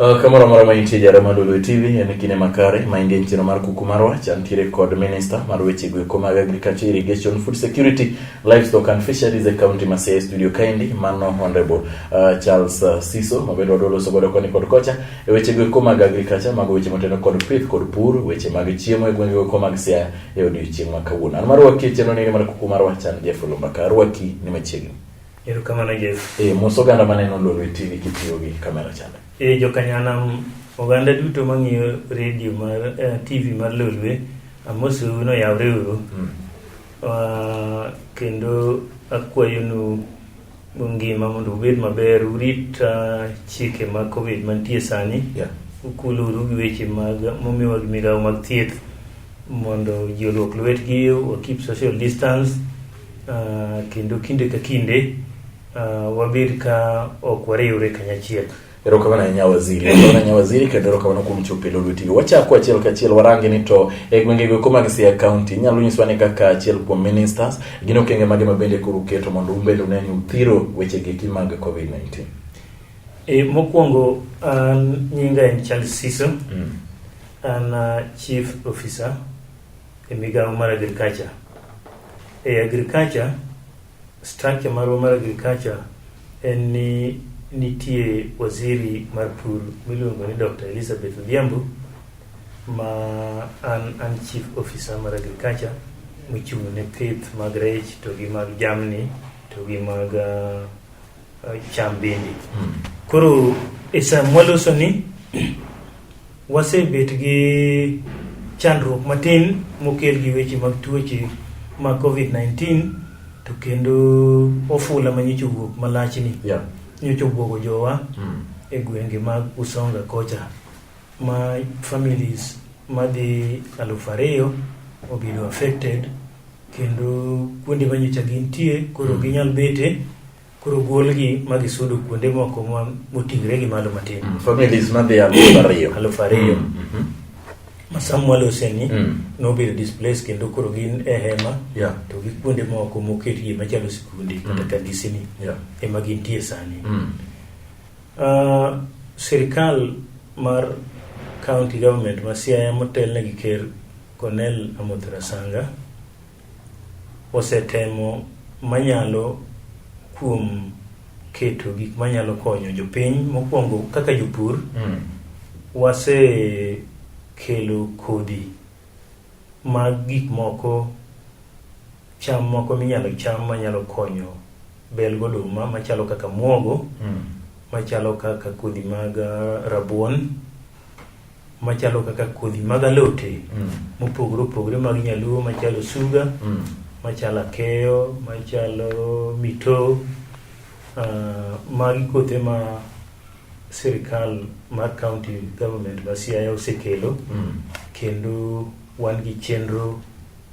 Kamoro amora ma intie jara mar Lolwe TV en kinde makare ma indie chenro mar kuku mar wach antiere kod minister mar weche goeko mag agriculture irrigation food security livestock and fisheries e county ma Siaya studio kaendi mano honorable Charles Siso mabende wadwa loso godo koni kod kocha e weche goeko mag agriculture mago weche moteno kod pith kod pur weche mag chiemo e gwenge goeko mag Siaya e odiochieng' ma kawuono an marwaki e chenro nini mar kuku mar wach an Jeff Olumbaka arwaki ni machiegni. Erokamano Jeff. Mos oganda maneno Lolwe TV kitiyo gi kamera chande. Jokanyanam oganda duto mang'iyo radio mar TV mar Lolwe amosou noyawre uru. Kendo akwayonu ngima mondo ubed maber urit chike mag Covid mantie sani. Ukuluru gi weche mag momiwa gi migawo mag thieth mondo ji oluok lwetgi, wa keep social distance. Kendo kinde ka kinde wabed ka ok wariwre kanyachiel. Erokamano ahinya waziri. Erokamano ahinya waziri kendo erokamano kuom chopo e Lolwe TV. Wachako achiel kachiel warangi ni to e gwenge go eko mag Siaya County inyalo nyiswa ni kaka achiel kuom ministers gin okenge mage ma bende koro uketo mondo un bende une ni uthiro weche gi eki mag COVID-19. Mokwongo an nyinga en Charles Siso. An chief officer e migawo mar agriculture. E agriculture, structure marwa mar agriculture en ni nitie waziri mar pur miluongo ni Dr. Elizabeth Odhiambo ma an chief officer mar agriculture mochung' ne pith mag rech to gi mag jamni to gi mag cham bende. Koro e sa mwaloso ni wasebet gi chandruok matin mokel gi weche mag tuoche mag COVID-19 to kendo ofula manyocha owuok malachni nyocha obwogo jowa e gwenge mag Usonga kocha ma families madhi 2000 obedo affected kendo kuonde manyocha gintie koro ginyal bete koro golgi ma gisudo kuonde moko moting're gi malo matin. Families madhi 2000. 2000. Ma Samuel Oseni nobedo displaced kendo koro gin e hema to gi kuonde moko moketgi machalo sikunde kata kanisni ema gintie sani. Sirikal mar county government ma Siaya motelne gi Ker Cornel Amoth Rasanga osetemo manyalo kuom keto gik manyalo konyo jopiny mokwongo kaka jopur. Wasekelo kodhi mag gik moko cham moko minyalo cham manyalo konyo bel goduma machalo kaka muogo, machalo kaka kodhi mag rabuon, machalo kaka kodhi mag alote mopogore opogore mag nyaluo machalo suga, machalo akeyo, machalo mito. Magi kothe ma sirikal mar county government ma Siaya osekelo kendo wan gi chenro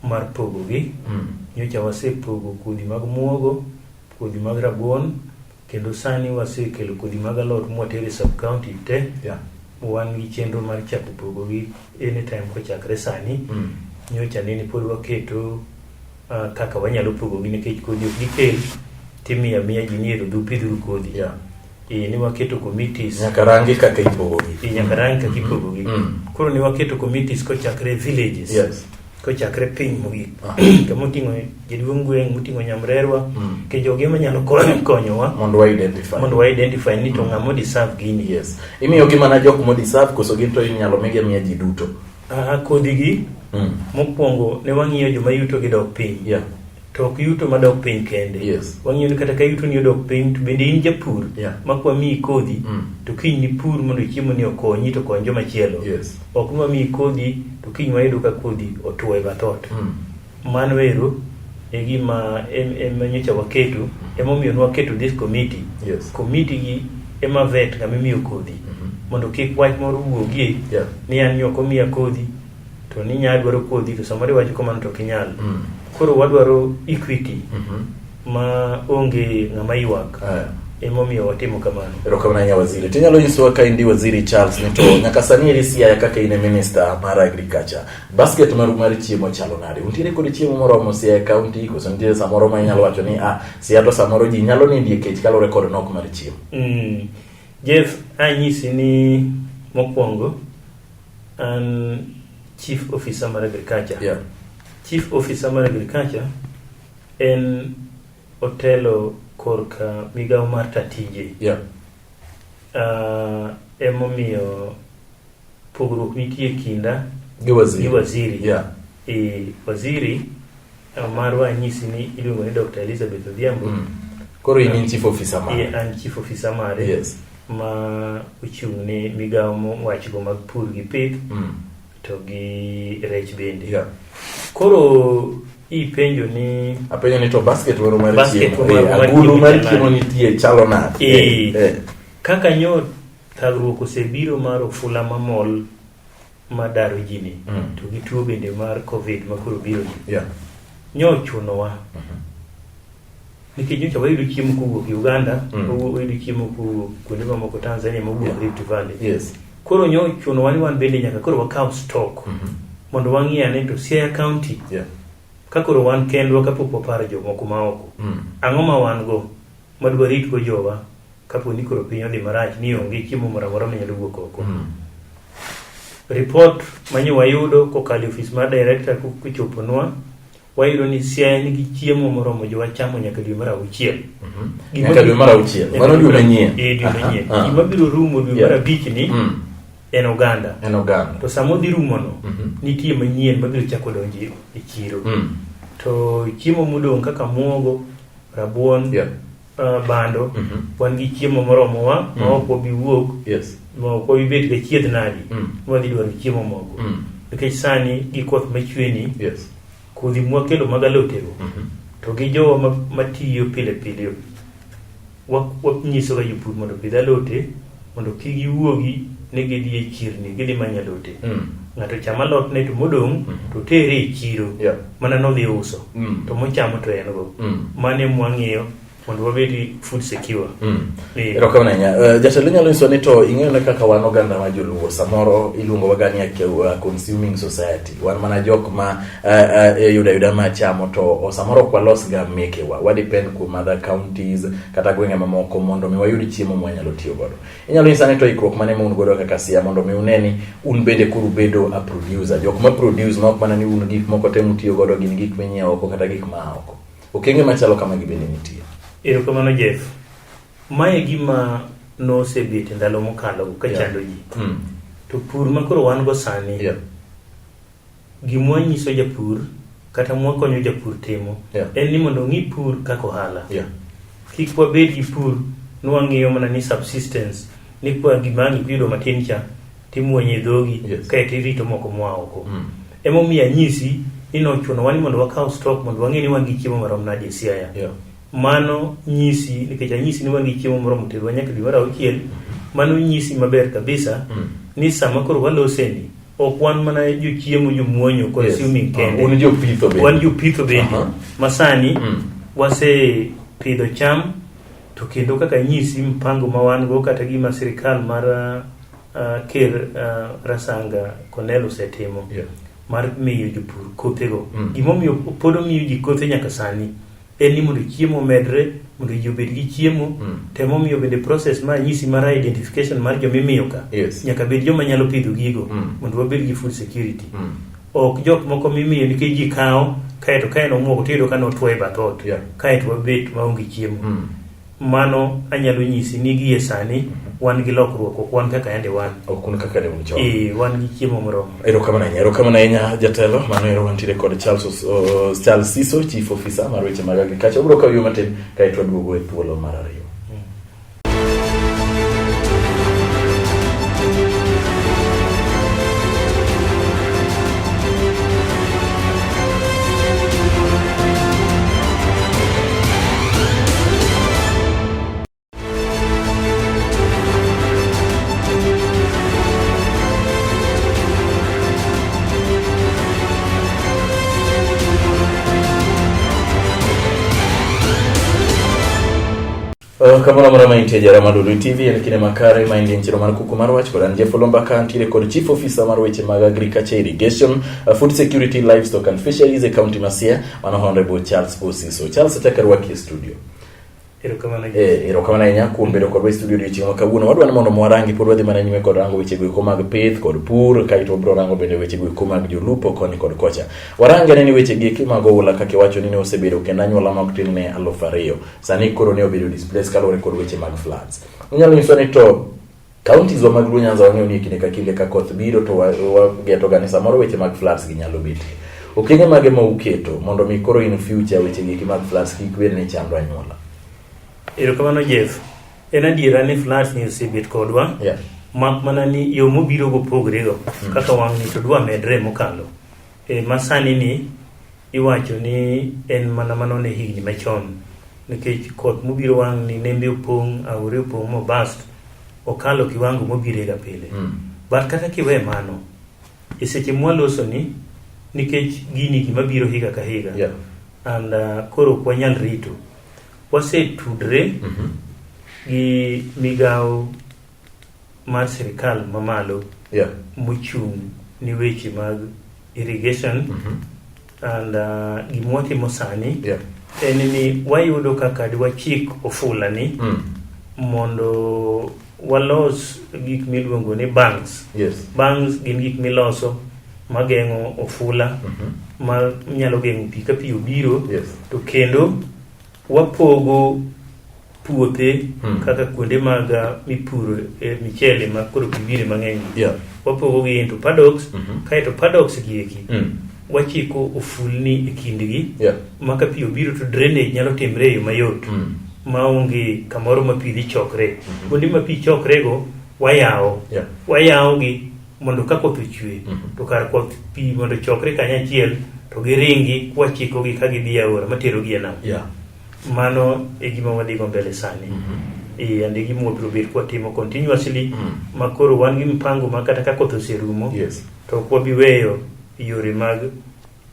mar pogogi. Nyocha wasepogo kodhi mag muogo, kodhi mag rabuon, kendo sani wasekelo kodhi mag alot mwatero e sub county te. Wan gi chenro mar chako pogogi anytime kochakre sani. Nyocha nene pod waketo kaka wanyalo pogogi nikech kodhi ok gikel timiyo amiya ji ni ero dhi upidhuru kodhi. Ni waketo committees. Nyaka rangi kaka ipogogi. Nyaka rangi kaka ipogogi. Koro ni waketo committees kochakre villages. Kochakre piny mogik. Kama oting'o jaduong' gweng', moting'o nyamrerwa, ke jogi ema nyalo konyowa mondo wa identify. Mondo wa identify ni to ng'ama deserve gini. Yes. Imiyo gi mana jok mo deserve koso gin to inyalo migi amiya ji duto? Kodhi gi mokwongo ne wang'iyo joma yuto gi dok piny. To ok yuto madok piny kende. Wang'iyo ni kata ka yuto ni odok piny to bende in japur ma kwa miyi kodhi to kiny ni pur mondo chiemo ni okonyi to kony joma chielo. Ok ni wamiyi kodhi to kiny wayudo ka kodhi otuo e bath ot. Mano ero e gima ema nyocha waketo, emomiyo ne waketo this committee. Committee gi ema vet ng'ama imiyo kodhi mondo kik wach moro wuogie ni an nyok omiya kodhi to ni nya dwaro kodhi to samoro iwacho kamano to ok inyal. Koro wadwaro equity ma onge ng'ama ywak. Emomiyo watimo kamano. Erokamano ahinya waziri. Tinyalo nyisowa ka indi waziri Charles ni to nyaka sani eri Siaya kaka in e minister mar agriculture. Basket maru mar chiemo chalo nade? Untiere kod chiemo moromo Siaya County koso nitie samoro ma inyalo wacho ni Siaya to samoro ji nyalo nindie kech kaluwore kod nok mar chiemo? Jeff, anyisi ni mokwongo an chief officer mar agriculture. Chief officer mar agriculture en otelo korka migawo mar tatije. Emomiyo pogruok nitie kinda Gi waziri. Gi waziri. E, waziri marwa anyisi ni iluongo ni Dr. Elizabeth Odhiambo. Koro in in chief officer mare. E, an chief officer mare. Ma ochung' ne migawo wachgo mag pur gi pith. To gi rech bende. Koro ipenjo ni apenjo ni to basket moro mar chiemo. Agulu mar chiemo nitie chalo nade? Kaka nyo thagruok osebiro mar ofula mamol madaro ji ni, to gi tuo bende mar COVID ma koro biro ni. Nyo ochunowa. Nikech nyocha wayudo chiemo kowuok Uganda, wayudo chiemo kowuok kuonde mamoko Tanzania, mowuok Rift Valley. Koro nyo ochunowa ni wan bende nyaka koro wakaw stock. Mondo wang'i ane to Siaya County. Ka koro wan kendwa kapok waparo jomoko ma oko. Ang'o ma wan go madwa ritgo jowa kapo ni koro piny odhi marach ni onge chiemo moro amora manyalo wuok oko. Report manyo wayudo kokalo e ofis mar director kochoponwa, wayudo ni Siaya nigi chiemo moromo jowa chamo nyaka dwe mar auchiel. Nyaka dwe mar auchiel. Mano dwe manyien. Dwe manyien. Gima biro rumo dwe mar abich ni en oganda. En oganda. To sama odhi rumono, nitie manyien mabiro chako donjo e chiro. To chiemo modong' kaka muogo, rabuon, bando, wan gi chiemo moromowa, ma ok wabi wuok, ma ok wabi bet ga chiedh nadi, ma wadhi dwaro chiemo moko. Nikech sani gi koth machwe ni, kodhi mwakelo mag alotego, to gi jowa matiyo pile pile, wanyiso ga jopur mondo opidh alote, mondo kik giwuogi ni gidhi e chirni, gidhi manyo alote. Ng'ato cham alotne to modong', to tere e chiro, mana nodhi uso, to mochamo to en go. Mano ema wang'iyo mondo wabed gi food secure. Erokamano ahinya. Jatelo nyalo nyiso ni to ing'eyo ne kaka wan oganda ma joluo samoro iluongo waga ni a consuming society. Wan mana jok ma yudo ayuda ma chamo to samoro ok walos ga mekewa. Wa depend kuom other counties kata gwenge mamoko mondo mi wayud chiemo ma wanyalo tiyo godo. Inyalo nyisa ni to ikruok mane ma un godo kaka Siaya mondo mi une ni un bende koro ubedo a producer. Jok ma produce ma ok mana ni un gik moko te mutiyo godo gin gik minyiewo oko kata gik ma oko. Okenge machalo kamagi bende nitie. Erokamano Jeff. Mae gima nosebet e ndalo mokalo ka chando ji. To pur ma koro wan go sani, gima wanyiso japur kata mwakonyo japur timo en ni mondo ong'i pur kaka ohala. Kik wabed gi pur ni wang'iyo mana ni subsistence, ni kwa gima ang' iyudo matin cha timuonye e dhogi, kaeto irito moko moa oko. Emomiyo anyisi ni nochunowa ni mondo wakaw stock mondo wang'e ni wan gi chiemo marom nade e Siaya. Mano nyisi, nikech anyisi ni wan gi chiemo moromo terowa nyaka dwe mar auchiel, mano nyisi maber kabisa ni sama koro waloseni, ok wan mana jochiemo, jomuonyo, consuming kende. Un jopitho bende. Wan jopitho bende. Ma sani, wasepidho cham, to kendo kaka anyisi mpango ma wan go kata gima sirikal mar Ker Rasanga Cornell osetimo mar miyo jopur kothego. Gimomiyo pod omiyo ji kothe nyaka sani en ni mondo chiemo omedre, mondo ji obed gi chiemo. To emomiyo bende process ma anyisi mar identification mar joma imiyo ka nyaka bed joma nyalo pidho gigo mondo wabed gi food security. Ok jok moko mimiyo nikech ji kawo kaeto ka en omuogo to iyudo ka notwo e bath ot. Kaeto wabet maonge chiemo. Mano anyalo nyisi ni gie sani wan gi lokruok, ok wan kaka yande wan. Ok un kaka ne un chon. Wan gi chiemo moromo. Erokamano ahinya, erokamano ahinya jatelo. Mano ero wantiere kod Charles Siso, Chief Officer mar weche mag agriculture. Obiro kawo yo matin kaeto waduogo e thuolo mar ariyo. Kamoro amora ma intie jara mar Lolwe TV en kinde makare ma indie chiro mar kuku mar wach kod an Jeff Olomba ka antiere kod Chief Officer mar weche mag Agriculture Irrigation, Food Security, Livestock and Fisheries e county ma Siaya, mano Honorable Charles Osiso. Charles, achako arwaki e studio. Erokamano. Erokamano ahinya kuom bedo kodwa e studio odiochieng' ma kawuono. Wadwa ni mondo mwarangi, pod wadhi mana nyime kod rango weche goeko mag pith kod pur, kaeto wabiro rango bende weche goeko mag jolupo koni kod kocha. Warange ane ni weche gieki mag oula kaka iwacho ni ne osebedo kendo anyuola ma ok tin ne 2000. Sani koro ne obedo displaced kaluwore kod weche mag floods. Inyalo nyiswa ni to counties wa mag Luo Nyanza wang'eyo ni e kinde ka kinde ka koth biro to wageto ga ni samoro weche mag floods gi nyalo betie. Okenge mage ma uketo mondo mi koro in future weche gi mag floods kik bed ni chando anyuola? Erokamano Jeff. En adiera ni floods ni osebet kodwa. Mak mana ni yo mobiro go pogre go. Kaka wang' ni to dwa medre mokalo. Masani ni iwacho ni en mana mano ne higni machon. Nikech koth mobiro wang' ni nembe opong', aore opong' mobast, okalo kiwango mobire ga pile. But kata kiwe mano, e seche mwaloso ni, nikech gini gima biro higa ka higa. And koro ok wanyal rito. Wasetudre gi migawo mar sirikal mamalo mochung' ni weche mag irrigation. And gima watimo sani en ni wayudo kaka dwachik ofula ni mondo walos gik miluongo ni banks. Banks gin gik miloso mageng'o ofula ma nyalo geng'o pi ka pi obiro. To kendo wapogo puothe kaka kuonde mag mipuro michele ma koro pi bire mang'eny. Wapogo gi into paddocks. Kaeto paddocks gi eki wachiko ofulni e kindgi ma ka pi obiro to drainage nyalo timre e yo mayot maonge kamoro ma pi dhi chokre. Kuonde ma pi chokrego wayawo. Wayawo gi mondo ka koth ochwe to kar koth pi mondo chokre kanyachiel to giringi kwachikogi ka gidhi e aora materogi e nam. Mano e gima wadhigo mbele sani. And e gima wabiro bet kwatimo continuously ma koro wan gi mpango ma kata ka koth oserumo to ok wabi weyo yore mag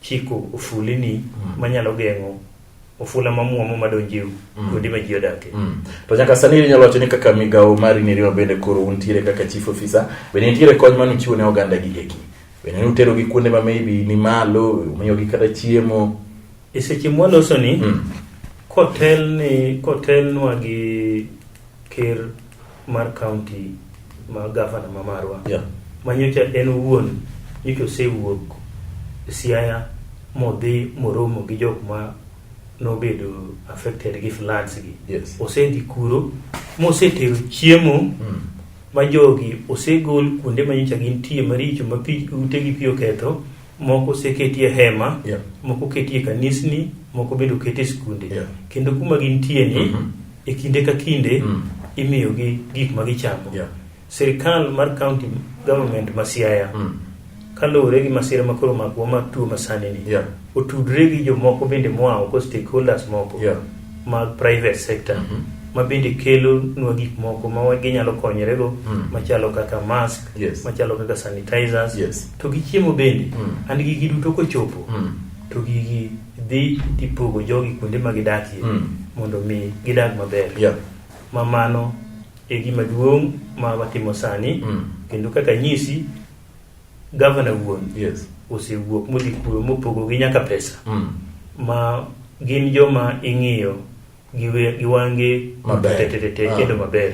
chiko ofulini manyalo geng'o ofula mamuomo madonjo e kuonde ma ji odakie. To nyaka sani inyalo wacho ni kaka migawo mari ni ma bende koro untiere kaka chief officer, bende nitiere kony mane uchiwo ne oganda gi eki? Bende ne utero gi kuonde ma maybe ni malo, umiyogi kata chiemo? E seche mwaloso ni, kotelnwa gi ker mar county ma gavana ma marwa manyocha en owuon nyocha osewuok Siaya modhi moromo gi jok ma nobedo affected gi floods gi. Osedhi kuro mosetero chiemo ma jogi osegol kuonde ma nyocha gintie maricho ma pi utegi pi oketho, moko oseketie hema, moko oketie kanisni, moko bende oketie skunde. Kendo kuma gintie ni e kinde ka kinde imiyogi gik ma gichamo. Sirikal mar county government ma Siaya kaluwore gi masira ma koro omakowa mar tuo masani ni otudre gi jomoko bende moa oko, stakeholders moko mag private sector ma bende kelo nwa gik moko ma ginyalo konyorego machalo kaka mask, machalo kaka sanitizers, to gi chiemo bende. And gigi duto kochopo to gigi dhi tipogo jogi kuonde ma gidakie mondo mi gidag maber. Ma mano e gima duong' ma watimo sani. Kendo kaka nyisi, gavana wuon osewuok modhi kuro mopogo gi nyaka pesa ma gin joma ing'iyo gi wange maber te kendo maber.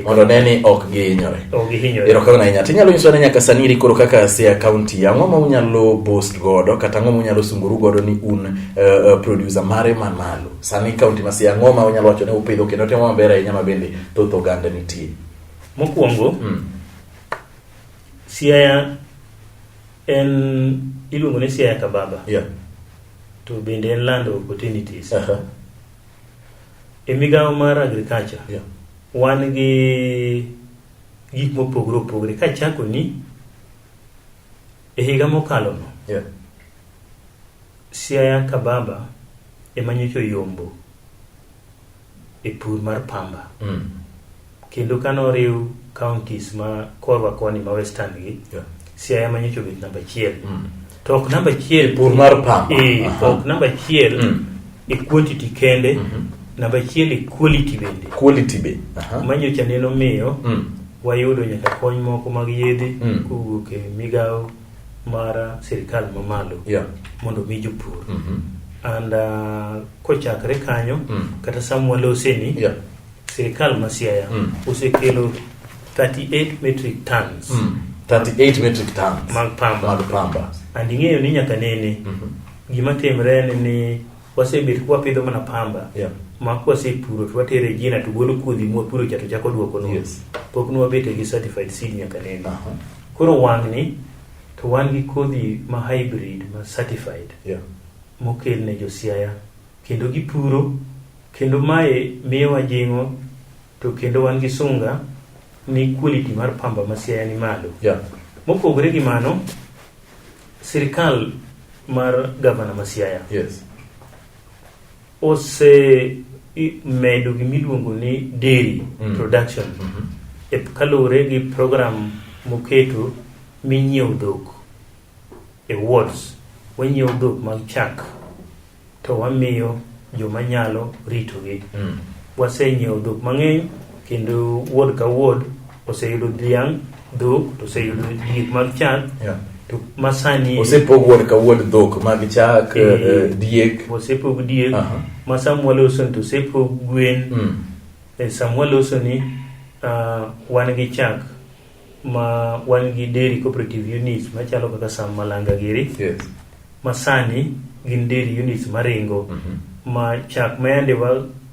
Mondo ne ni ok gihinyore. Ok gihinyore. Erokamano ahinya. Tinyalo nyisowa ni nyaka sani iri koro kaka Siaya County, ang'o ma unyalo boast godo kata ang'o ma unyalo sungoru godo ni un producer mare man malo? Sani county ma Siaya ang'o ma unyalo wacho ni upidho kendo timo maber ahinya ma bende thoth oganda nitie? Mokwongo, Siaya en iluongo ni Siaya Kababa. To bende en land of opportunities. E migawo mar agriculture, wan gi gik mopogore opogore. Kachako ni e higa mokalo no, Siaya Kababa ema nyocha oyombo e pur mar pamba. Kendo kane oriw counties ma korwa koni ma western gi, Siaya ema nyocha obet namba achiel. To ok namba achiel pur mar pamba. Ok namba achiel e quantity kende, namba achiel e quality bende. Quality be. Ma nyocha neno miyo wayudo nyaka kony moko mag yedhe kowuok e migawo mar sirikal mamalo mondo mi jopur. And kochakre kanyo kata sama waloseni sirikal ma Siaya osekelo 38 metric tons 38 metric tons mag pamba. Mag pamba. And ing'eyo ni nyaka nene gima timre en ni wasebet kwapidho mana pamba ma kwasepuro to watero e gina to golo kodhi mwapuro cha to chako duokonwa. Pok nwabete gi certified seed nyaka nene. Koro wang'ni to wan gi kodhi ma hybrid ma certified mokel ne jo Siaya kendo gipuro kendo mae miyowa jing'o to kendo wan gi sunga ni quality mar pamba ma Siaya ni malo. Mopogore gi mano, sirikal mar gavana ma Siaya ose medo gimiluongo ni dairy production e kaluwore gi program moketo minyiewo dhok e wards. Wanyiewo dhok mag chak to wamiyo joma nyalo ritogi. Wasenyiewo dhok mang'eny kendo ward ka ward oseyudo dhiang', dhok to oseyudo diek mag chak. To masani osepog ward ka ward dhok mag chak, diek. Osepog diek. Ma sama waloso to osepog gwen. Sama waloso ni wan gi chak ma wan gi dairy cooperative units machalo kaka Sam Malanga giri. Masani gin dairy units maringo. Ma chak ma yande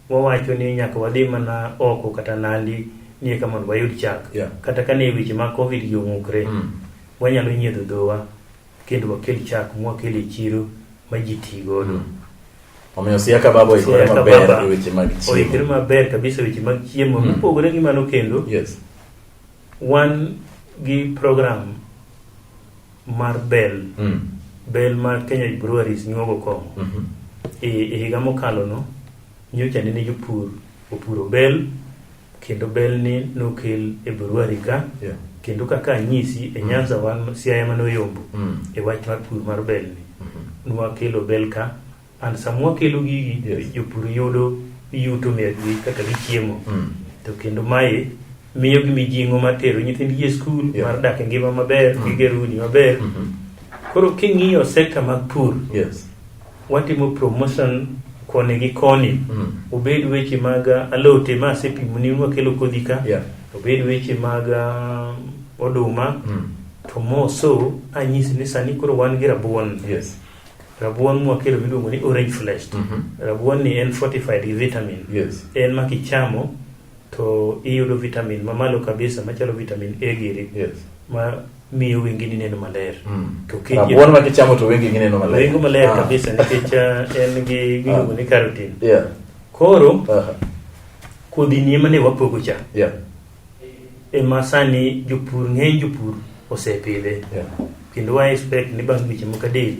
wawacho ni nyaka wadhi mana oko kata Nandi ni eka mondo wayud chak. Kata ka ne weche mag Covid gi ong'ukre, wanyalo nyiedho dhowa kendo wakel chak mwakel e chiro ma ji ti godo. Omiyo Siaya ka baba oikore maber e weche mag chiemo. Oikore maber kabisa e weche mag chiemo. Mopogore gi mano kendo, wan gi program mar bel. Bel mar Kenya Breweries nyuogo kong'o. E higa mokalo no, nyocha nene jopur opuro bel, kendo bel ni nokel e brewery ka. Kendo kaka anyisi, e Nyanza wan Siaya mane oyombo e wach mar pur mar bel ni. Nwakelo bel ka, and sama wakelo gigi, jopur yudo yuto mergi kaka gichiemo. To kendo mae miyo gi mijing'o mar tero nyithindgi e skul, mar dak e ngima maber, gigero udi maber. Koro king'iyo sekta mag pur, watimo promotion koni gi koni. Obed weche mag alote ma asepimo ni wakelo kodhi ka, obed weche mag oduma, to moso anyisi ni sani koro wan gi rabuon. Rabuon mwakelo miluongo ni orange fleshed. Rabuon ni en fortified gi vitamin. En ma kichamo to iyudo vitamin mamalo kabisa machalo vitamin A giri. Ma miyo wengeni neno maler. To Rabuon ma kichamo to wengeni neno maler. Wengo maler kabisa nikech en gi miluongo ni carotene. Koro kodhi ni ema ne wapogo cha. Ema sani jopur ng'eny jopur osepidhe. Kendo wa expect ni bang' dweche moko adek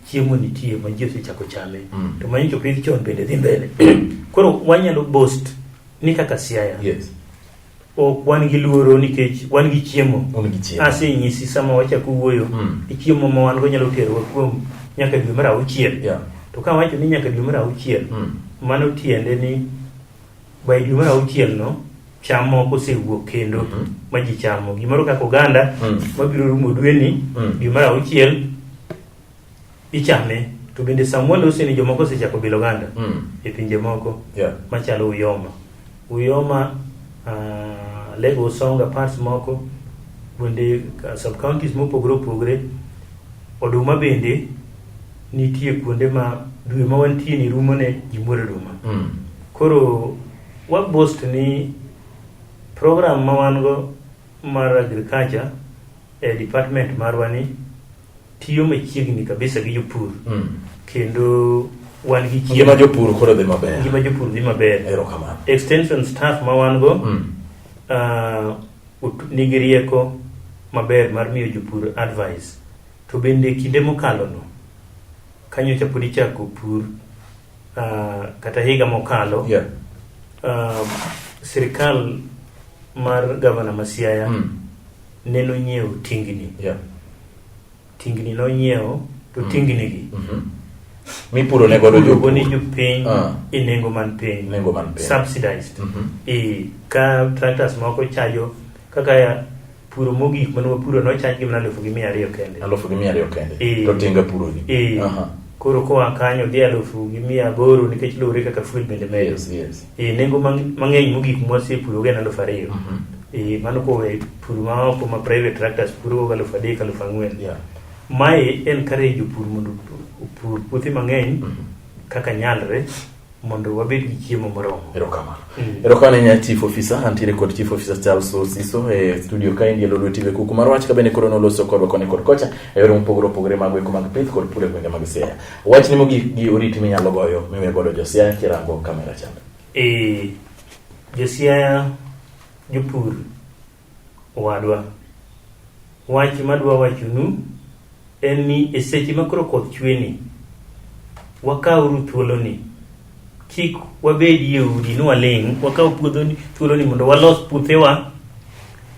chiemo nitie ma ji osechako chame. To manyocha opidh chon bende dhi mbele. Koro wanyalo boast ni kaka Siaya. Ok wan gi luoro nikech wan gi chiemo. Un gi chiemo. Asenyisi sama wachako wuoyo, e chiemo ma wan go nyalo terowa kuom nyaka dwe mar auchiel. To ka wacho ni nyaka dwe mar auchiel, mano tiende ni by dwe mar auchiel no, cham moko osewuok kendo ma ji chamo. Gimoro kaka oganda mabiro rumo dweni, dwe mar auchiel ichame. To bende sama walose ni jomoko osechako bilo oganda e pinje moko machalo Uyoma. Uyoma, Lego Usonga, parts moko, kuonde sub counties mopogore opogore. Oduma bende nitie kuonde ma dwe ma wantie ni rumo ne ji muoro oduma. Koro wa boast ni program ma wan go mar agriculture e department marwa ni tiyo machiegni kabisa gi jopur. Kendo wan gi chiemo. Ngima jopur koro dhi maber. Ngima jopur dhi maber. Erokamano. Extension staff ma wan go, nigi rieko maber mar miyo jopur advice. To bende kinde mokalo no, kanyocha pod ichako pur, kata higa mokalo, sirikal mar gavana ma Siaya neno nyiewo tingni. Tingni nonyiewo, to tingni gi Mipuro ne godo Ipuro ne jopiny e nengo man piny. Nengo man piny. Subsidized. Ka tractors moko chajo kaka ya puro mogik mane wapuro nochaj gi mana 1,200 kende. 1,200 kende. To tinga puro ni. Koro koa kanyo dhi 1800 nikech luwore kaka fuel bende medo. Yes. Nengo mang'eny mogik mwasepuro go en 2000. Mano kowe pur ma oko ma private tractors puro go 3000, 4000. Mae encourage jopur mondo opur puothe mang'eny kaka nyalre mondo wabed gi chiemo moromo. Erokamano. Erokamano ahinya Chief Officer, antiere kod Chief Officer Charles Osiso e studio kaendi e Lolwe TV kuku mar wach ka bende koro noloso kodwa koni kod kocha e yore mopogore opogore mag weko mag pith kod pur e gwenge mag Siaya. Wachni mogik gi oriti minyalo goyo miwe godo jo Siaya kirango kamera chande. Jo Siaya jopur wadwa, wach madwa wachonu en ni e seche ma koro koth chwe ni, wakawuru thuoloni, kik wabedie e udi ni waling', wakaw puodhoni thuoloni mondo walos puothewa,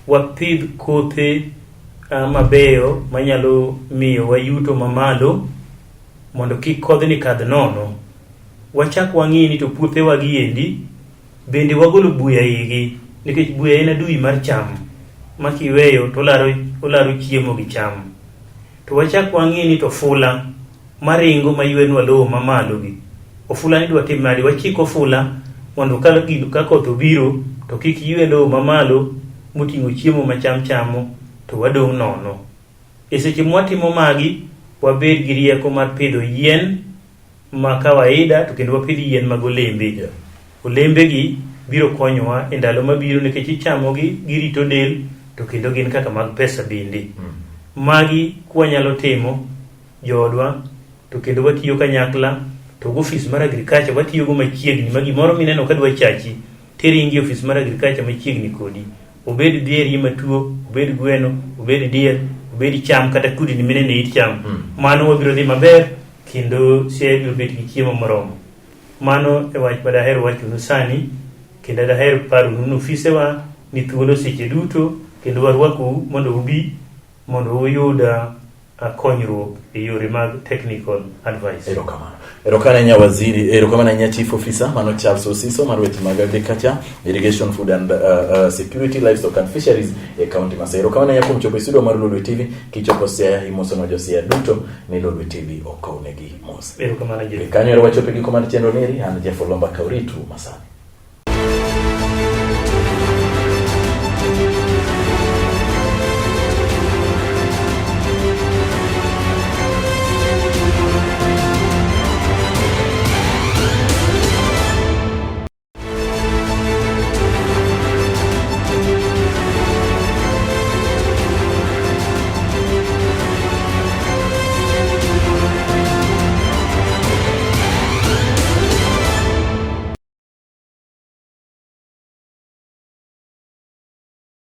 wapidh kothe mabeyo manyalo miyo wayuto mamalo mondo kik kodhni kadh nono. Wachak wang'i ni to puothewa gi endi bende wagolo buya igi nikech buya en adui mar cham ma kiweyo to olaro chiemo gi cham. To wachak wang'i ni to ofula maringo maywenwa lowo mamalo gi, ofula ni dwatim nade? Wachik ofula mondo ka koth obiro to kik ywe lowo mamalo moting'o chiemo ma cham chamo to wadong' nono. E seche mwatimo magi, wabed gi rieko mar pidho yien ma kawaida to kendo wapidh yien mag olembe. Olembe gi biro konyowa e ndalo mabiro nikech ichamogi, girito del to kendo gin kaka mag pesa bende. Magi kwanyalo timo joodwa to kendo watiyo kanyakla to gi ofis mar agriculture watiyogo machiegni ma gimoro mineno ka dwa chachi tiringi e ofis mar agriculture machiegni kodi. Obed dhieri matuo, obed gweno, obed diel, obed cham kata kudni mineno e it cham. Mano wabiro dhi maber kendo Siaya biro bet gi chiemo moromo. Mano e wach ma daher wachonu sani kendo daher paronu ni ofisewa ni thuolo seche duto kendo warwakou mondo ubi mondo uyud konyruok e yore mag technical advice. Erokamano. Erokamano ahinya waziri, erokamano ahinya chief officer mano Charles Osiso mar weche mag agriculture, irrigation, food and security, livestock and fisheries e county ma Siaya. Erokamano ahinya kuom chopo e studio mar Lolwe TV, kichopo Siaya imosono jo Siaya duto ni Lolwe TV okownegi mos. Erokamano Jeff. Kanyo ero wachopo e giko mar chenro neri, an Jeff Olomba Kauritu masani.